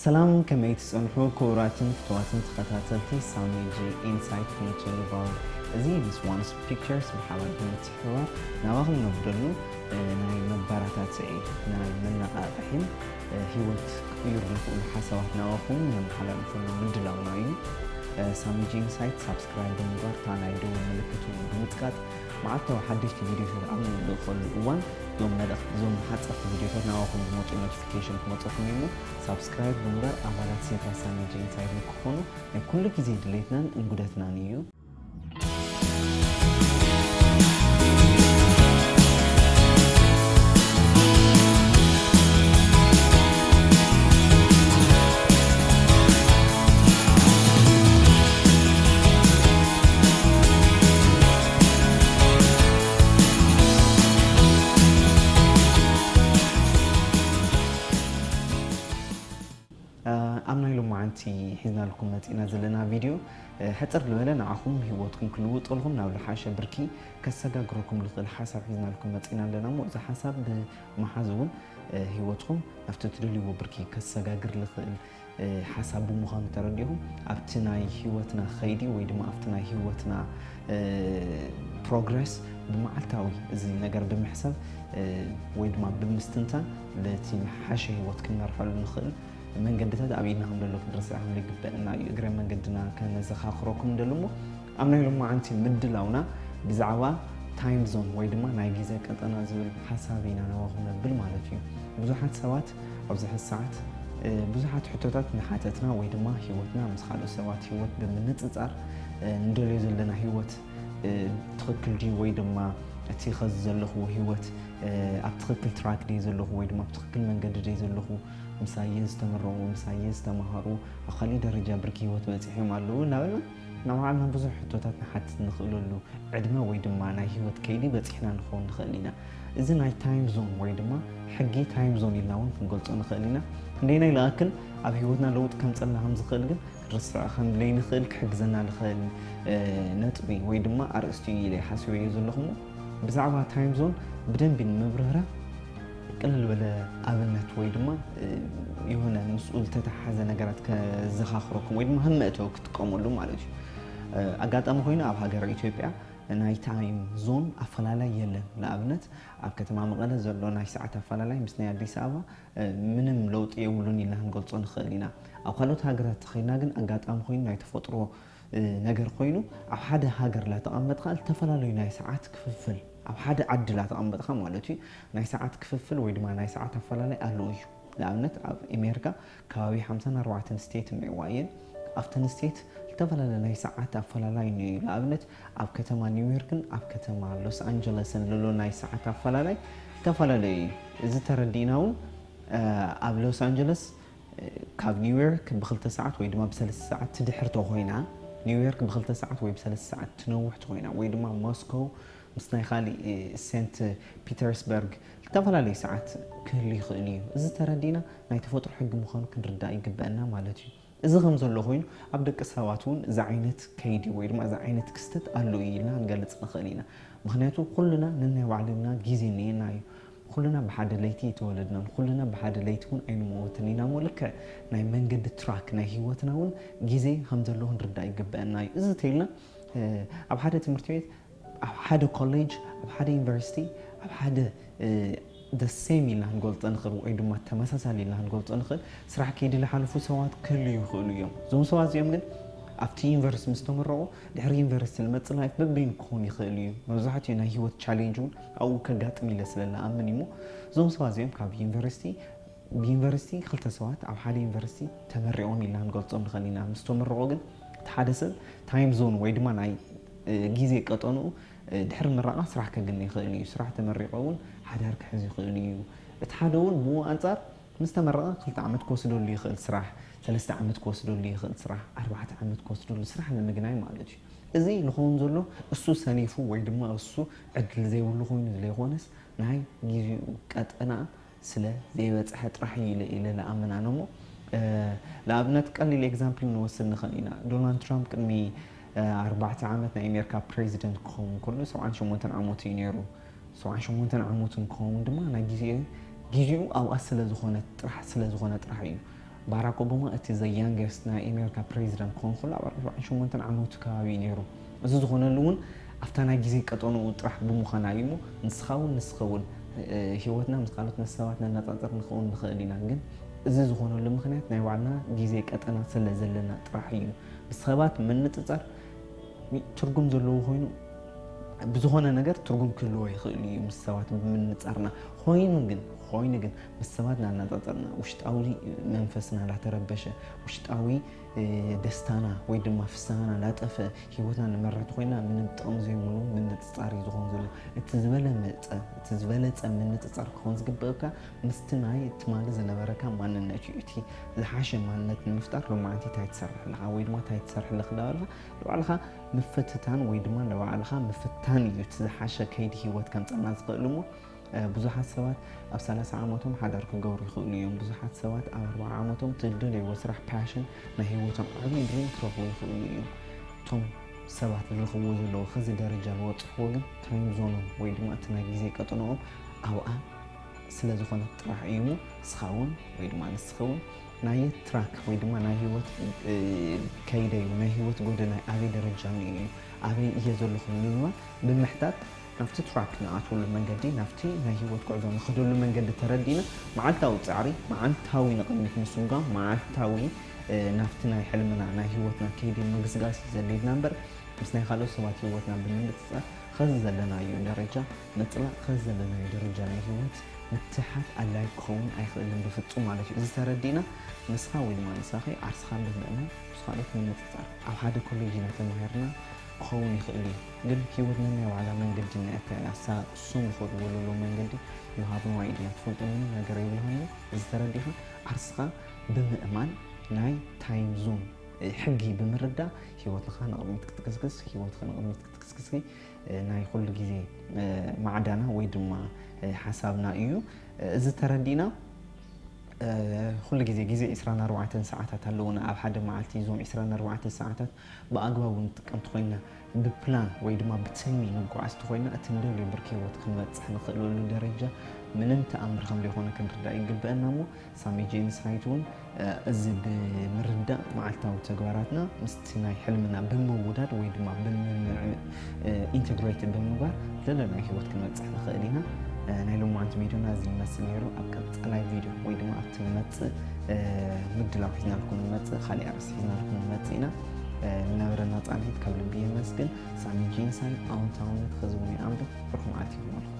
ሰላም፣ ከመይ ትጸንሑ ክቡራትን ፍቱዋትን ተኸታተልቲ ሳሚ ጂ ኢንሳይት ኔቸር ሪባውንድ? እዚ ምስ ዋንስ ፒክቸርስ ብሓባር ብምትሕብባር ናባኹም ነብደሉ ናይ መባራታትዒ፣ ናይ መነቓቕሒን ህይወት ክቕይሩ ዝኽእሉ ሓሳባት ናባኹም ነመሓላልፈሉ ምድላውና እዩ። ሳሚ ጂ ኢንሳይት ሳብስክራይብ ብምግባር እታ ናይ ደወል ምልክት እውን ብምጽቃጥ መዓልታዊ ሓደሽቲ ቪድዮታት ኣብ ንልእኸሉ እዋን እዞም መልእኽቲ፣ እዞም ሓጸርቲ ቪድዮታት ናባኹም ዝመጹ ኖቲፊኬሽን ክመጸኩም እዩ እሞ ሳብስክራይብ ብምግባር ኣባላት ሴታ ሳሚ ጂ ኢንሳይት ንክኾኑ ናይ ኩሉ ግዜ ድሌትናን እንጉደትናን እዩ። ኣብ ናይ ሎማዓንቲ ሒዝናልኩም መፂና ዘለና ቪድዮ ሕፅር ዝበለ ንዓኹም ህይወትኩም ክልውጠልኩም ናብ ዝሓሸ ብርኪ ከሰጋግረኩም ዝኽእል ሓሳብ ሒዝናልኩም መፂና ኣለና እሞ እዚ ሓሳብ ብምሓዝ እውን ህይወትኩም ኣብቲ ትደልይዎ ብርኪ ከሰጋግር ዝኽእል ሓሳብ ብምዃኑ ተረዲኹም ኣብቲ ናይ ህይወትና ኸይዲ ወይ ድማ ኣብቲ ናይ ህይወትና ፕሮግረስ ብመዓልታዊ እዚ ነገር ብምሕሳብ ወይ ድማ ብምስትንታን ለቲ ሓሸ ህይወት ክንመርሐሉ ንኽእል መንገድታት ኣብ ኢድና ከም ዘሎ ክንርስዕ ከም ዘይግበአና እዩ እግረ መንገድና ከነዘኻኽረኩም ንደሊ እሞ ኣብ ናይ ሎማዓንቲ ምድላውና ብዛዕባ ታይም ዞን ወይ ድማ ናይ ግዜ ቀጠና ዝብል ሓሳብ ኢና ናባኹም ነብል ማለት እዩ። ብዙሓት ሰባት ኣብዚ ሕዚ ሰዓት ብዙሓት ሕቶታት ንሓተትና ወይ ድማ ህይወትና ምስ ካልኦት ሰባት ህይወት ብምንፅፃር ንደልዮ ዘለና ህይወት ትኽክል ድዩ ወይ ድማ እቲ ኸዚ ዘለኹዎ ህይወት ኣብ ትኽክል ትራክ ድየ ዘለኹ ወይ ድማ ኣብ ትኽክል መንገዲ ድየ ዘለኹ ምሳየን ዝተመረቑ ምሳየን ዝተምሃሩ ኣብ ካሊእ ደረጃ ብርኪ ህይወት በፂሖም ኣለዉ እናበልና ንባዕልና ብዙሕ ሕቶታት ንሓትት ንኽእለሉ ዕድመ ወይ ድማ ናይ ህይወት ከይዲ በፂሕና ንኸውን ንኽእል ኢና። እዚ ናይ ታይም ዞን ወይ ድማ ሕጊ ታይም ዞን ኢልና እውን ክንገልፆ ንኽእል ኢና። ክንደይናይ ልኣክል ኣብ ህይወትና ለውጢ ከምፀልና ከም ዝኽእል ግን ክርስዕ ከም ዘይንኽእል ክሕግዘና ዝኽእል ነጥቢ ወይ ድማ ኣርእስቲ እዩ ኢለ ሓሲበዮ ዘለኹ እሞ ብዛዕባ ታይም ዞን ብደንቢ ንምብርህራህ ቅልል ዝበለ ኣብነት ወይ ድማ የሆነ ምስኡ ዝተተሓሓዘ ነገራት ከዘኻኽረኩም ወይ ድማ ከም መእተዊ ክጥቀመሉ ማለት እዩ። ኣጋጣሚ ኮይኑ ኣብ ሃገረ ኢትዮጵያ ናይ ታይም ዞን ኣፈላላይ የለን። ንኣብነት ኣብ ከተማ መቐለ ዘሎ ናይ ሰዓት ኣፈላላይ ምስ ናይ ኣዲስ ኣበባ ምንም ለውጢ የብሉን ኢልና ክንገልጾ ንኽእል ኢና። ኣብ ካልኦት ሃገራት ተኸይድና ግን ኣጋጣሚ ኮይኑ ናይ ተፈጥሮ ነገር ኮይኑ ኣብ ሓደ ሃገር ላተቐመጥካ ዝተፈላለዩ ናይ ሰዓት ክፍፍል ኣብ ሓደ ዓዲ ላተቐመጥካ ማለት እዩ ናይ ሰዓት ክፍፍል ወይ ድማ ናይ ሰዓት ኣፈላላይ ኣለዉ እዩ። ንኣብነት ኣብ ኣሜሪካ ከባቢ ሓምሳን ኣርባዕተን ስቴት እኒአዋ እየን። ኣብተን ስቴት ዝተፈላለዩ ናይ ሰዓት ኣፈላላይ እኒኦ እዩ። ንኣብነት ኣብ ከተማ ኒውዮርክን ኣብ ከተማ ሎስ ኣንጀለስን ዘሎ ናይ ሰዓት ኣፈላላይ ዝተፈላለዩ እዩ። እዚ ተረዲእና እውን ኣብ ሎስ ኣንጀለስ ካብ ኒውዮርክ ብክልተ ሰዓት ወይ ድማ ብሰለስተ ሰዓት ትድሕር ተኮይና ኒውዮርክ ብክልተ ሰዓት ወይ ብሰለስተ ሰዓት ትነውሕ ተኮይና ወይ ድማ ሞስኮ ምስ ናይ ካሊእ ሴንት ፒተርስበርግ ዝተፈላለዩ ሰዓት ክህሉ ይኽእል እዩ። እዚ ተረዲእና ናይ ተፈጥሮ ሕጊ ምዃኑ ክንርዳእ ይግበአና ማለት እዩ። እዚ ከም ዘሎ ኮይኑ ኣብ ደቂ ሰባት እውን እዚ ዓይነት ከይዲ ወይ ድማ እዚ ዓይነት ክስተት ኣሎ እዩ ኢልና ክንገልፅ ንኽእል ኢና። ምክንያቱ ኩልና ነናይ ባዕልና ግዜ እኒኤና እዩ። ኩልና ብሓደ ለይቲ ኣይተወለድናን፣ ኩልና ብሓደ ለይቲ እውን ኣይንመውትን ኢና እሞ ልክዕ ናይ መንገዲ ትራክ ናይ ህይወትና እውን ግዜ ከም ዘሎ ክንርዳእ ይግበአና እዩ። እዚ ተይልና ኣብ ሓደ ትምህርቲ ቤት ኣብ ሓደ ኮሌጅ ኣብ ሓደ ዩኒቨርሲቲ ኣብ ሓደ ደሴም ኢልና ክንገልፆ ንኽእል ወይ ድማ ተመሳሳሊ ኢልና ክንገልፆ ንኽእል ስራሕ ከይዲ ዝሓለፉ ሰባት ክህልዩ ይኽእሉ እዮም። እዞም ሰባት እዚኦም ግን ኣብቲ ዩኒቨርሲቲ ምስ ተመረቑ ድሕሪ ዩኒቨርሲቲ ዝመፅእ ላይፍ በበይኑ ክኸውን ይኽእል እዩ። መብዛሕትኡ ናይ ህይወት ቻሌንጅ እውን ኣብኡ ከጋጥም ኢለ ስለ ዝኣምን እሞ እዞም ሰባት እዚኦም ካብ ዩኒቨርሲቲ ብዩኒቨርሲቲ ክልተ ሰባት ኣብ ሓደ ዩኒቨርሲቲ ተመሪቖም ኢልና ክንገልፆም ንኽእል ኢና። ምስ ተመረቑ ግን እቲ ሓደ ሰብ ታይም ዞን ወይ ድማ ናይ ግዜ ቀጠንኡ ድሕሪ ምረቓ ስራሕ ከግኒ ይኽእል እዩ። ስራሕ ተመሪቑ እውን ሓዳር ክሕዝ ይኽእል እዩ። እቲ ሓደ እውን ብኡ ኣንፃር ምስ ተመረቐ ክልተ ዓመት ክወስደሉ ይኽእል ስራሕ፣ ሰለስተ ዓመት ክወስደሉ ይኽእል ስራሕ፣ ኣርባዕተ ዓመት ክወስደሉ ስራሕ ንምግናይ ማለት እዩ። እዚ ዝኸውን ዘሎ እሱ ሰኒፉ ወይ ድማ እሱ ዕድል ዘይብሉ ኮይኑ ዘይኮነስ ናይ ግዜኡ ቀጠና ስለ ዘይበፅሐ ጥራሕ እዩ ኢለ ኢለ ዝኣምን ኣነ እሞ ንኣብነት ቀሊል ኤግዛምፕል ንወስድ ንኽእል ኢና። ዶናልድ ትራምፕ ቅድሚ ኣርባዕተ ዓመት ናይ ኣሜሪካ ፕሬዚደንት ክኸውን ከሎ ሰብዓን ሸሞንተን ዓመቱ እዩ ነይሩ። ሰብዓን ሸሞንተን ዓመቱ ንክኸውን ድማ ናይ ግዜ ግዜኡ ኣብኣ ስለ ዝኾነ ጥራሕ ስለ ዝኾነ ጥራሕ እዩ። ባራክ ኦባማ እቲ ዘ ያንገስት ናይ ኣሜሪካ ፕሬዚደንት ክኾን ከሎ ኣብ ኣርባዕን ሸሞንተን ዓመቱ ከባቢ እዩ ነይሩ። እዚ ዝኾነሉ እውን ኣብታ ናይ ግዜ ቀጠንኡ ጥራሕ ብምዃና እዩ እሞ፣ ንስኻ እውን ንስኻ እውን ህይወትና ምስ ካልኦት ምስ ሰባት ነነፃፅር ንኸውን ንኽእል ኢና። ግን እዚ ዝኾነሉ ምኽንያት ናይ ባዕልና ግዜ ቀጠና ስለ ዘለና ጥራሕ እዩ። ምስ ሰባት ምንፅፃር ትርጉም ዘለዎ ኮይኑ፣ ብዝኾነ ነገር ትርጉም ክህልዎ ይኽእል እዩ ምስ ሰባት ብምንፃርና። ኮይኑ ግን ኮይኑ ግን ምስ ሰባት እናነፃፀርና ውሽጣዊ መንፈስና እንዳተረበሸ፣ ውሽጣዊ ደስታና ወይ ድማ ፍስሃና እንዳጠፈ፣ ህይወትና ንመርሕ ተኮይና ምንም ጥቕሚ ዘይብሉ ምንፅፃር እዩ ዝኾን ዘሎ። እቲ ዝበለፀ እቲ ዝበለፀ ምንፅፃር ክኾን ዝግበእካ ምስቲ ናይ ትማሊ ዝነበረካ ማንነት እዩ። እቲ ዝሓሸ ማንነት ንምፍጣር ሎማዓንቲ እንታይ ትሰርሕ ኣለኻ ወይ ድማ እንታይ ትሰርሕ ኣለኽ እንዳበልካ ንባዕልኻ ምፍትታን ወይ ድማ ንባዕልኻ ምፍታን እዩ እቲ ዝሓሸ ከይዲ ህይወት ከምፀልና ዝኽእል እሞ፣ ብዙሓት ሰባት ኣብ ሰላሳ ዓመቶም ሓዳር ክገብሩ ይኽእሉ እዮም። ብዙሓት ሰባት ኣብ ኣርባዓ ዓመቶም ትደለይዎ ስራሕ ፓሽን ናይ ህይወቶም ዓብዪ ድሪም ክረኽቡ ይኽእሉ እዮም። እቶም ሰባት ዝረኽብዎ ዘለዉ ኸዚ ደረጃ ዝበፅሕዎ ግን ታይም ዞኖም ወይ ድማ እቲ ናይ ግዜ ቀጠንኦም ኣብኣ ስለ ዝኾነ ጥራሕ እዩ እሞ፣ ንስኻ እውን ወይ ድማ ንስኺ እውን ናይ ትራክ ወይ ድማ ናይ ህይወት ከይደይ ናይ ህይወት ጎደናይ ኣበይ ደረጃ እኒኦ እዩ፣ ኣበይ እየ ዘለኹ ብምባል ብምሕታት ናብቲ ትራክ ንኣትወሉ መንገዲ ናብቲ ናይ ህይወት ጉዕዞ ንኸደሉ መንገዲ ተረዲእና መዓልታዊ ፃዕሪ፣ መዓልታዊ ንቕድሚት ምስጓም፣ መዓልታዊ ናብቲ ናይ ሕልምና ናይ ህይወትና ከይዲ ምግስጋስ እዩ ዘድልየና እምበር ምስ ናይ ካልኦት ሰባት ህይወትና ብምንፅፃር ኸዚ ዘለናዮ ደረጃ ምፅላእ ኸዚ ዘለናዮ ደረጃ ናይ ህይወት ምትሕሓት ኣድላይ ክኸውን ኣይኽእልን ብፍፁም ማለት እዩ። እዚ ተረዲእና ንስኻ ወይ ድማ ንሳኺ ዓርስኻ ብምእማን ምስ ካልኦት ምንፅፃር ኣብ ሓደ ኮሌጅ ኢና ተማሂርና ክኸውን ይኽእል እዩ ግን ህይወት ነናይ ባዕላ መንገዲ እኒኣታ እያ። እሳ እሶም ዝኸድዎ ዘለዉ መንገዲ you have no idea ትፈልጦ ምንም ነገር የብልኻን እዩ። እዚ ተረዲእኻ ዓርስኻ ብምእማን ናይ ታይም ዞን ሕጊ ብምርዳእ ህይወትኻ ንቕድሚት ክትቅስቅስ ህይወትኻ ንቕድሚት ክትቅስቅስ ናይ ኩሉ ግዜ ማዕዳና ወይ ድማ ሓሳብና እዩ። እዚ ተረዲእና ኩሉ ግዜ ግዜ ዒስራን ኣርባዕተን ሰዓታት ኣለዉና ኣብ ሓደ መዓልቲ። እዞም ዒስራን ኣርባዕተን ሰዓታት ብኣግባቡ ንጥቀም ተኾይና ብፕላን ወይ ድማ ብትልሚ ንጓዓዝ ተኾይና እቲ ንደልዮ ብርኪ ህይወት ክንበፅሕ ንኽእለሉ ደረጃ ምንም ተኣምር ከም ዘይኮነ ክንርዳእ ይግበአና እሞ ሳሚ ጄንሳይት እውን እዚ ብምርዳእ መዓልታዊ ተግባራትና ምስቲ ናይ ሕልምና ብምውዳድ ወይ ድማ ኢንተግሬት ብምግባር ዘለናይ ህይወት ክንበፅሕ ንኽእል ኢና። ናይ ሎማዓንቲ ቪድዮና እዚ ይመስል ነይሩ። ኣብ ቀፃላይ ቪድዮ ወይ ድማ ኣብቲ ንመፅእ ምድላው ሒዝናልኩም ንመፅእ ካሊእ ኣርእስቲ ሒዝናልኩም ንመፅእ ኢና። ንነበረና ፃንሒት ካብ ልቢ የመስግን። ሳሚ ጂንሳይ ኣውንታውነት ኸዚ እውን ይኣንብብ። ርሑም ዓልቲ ይኹነልኩም።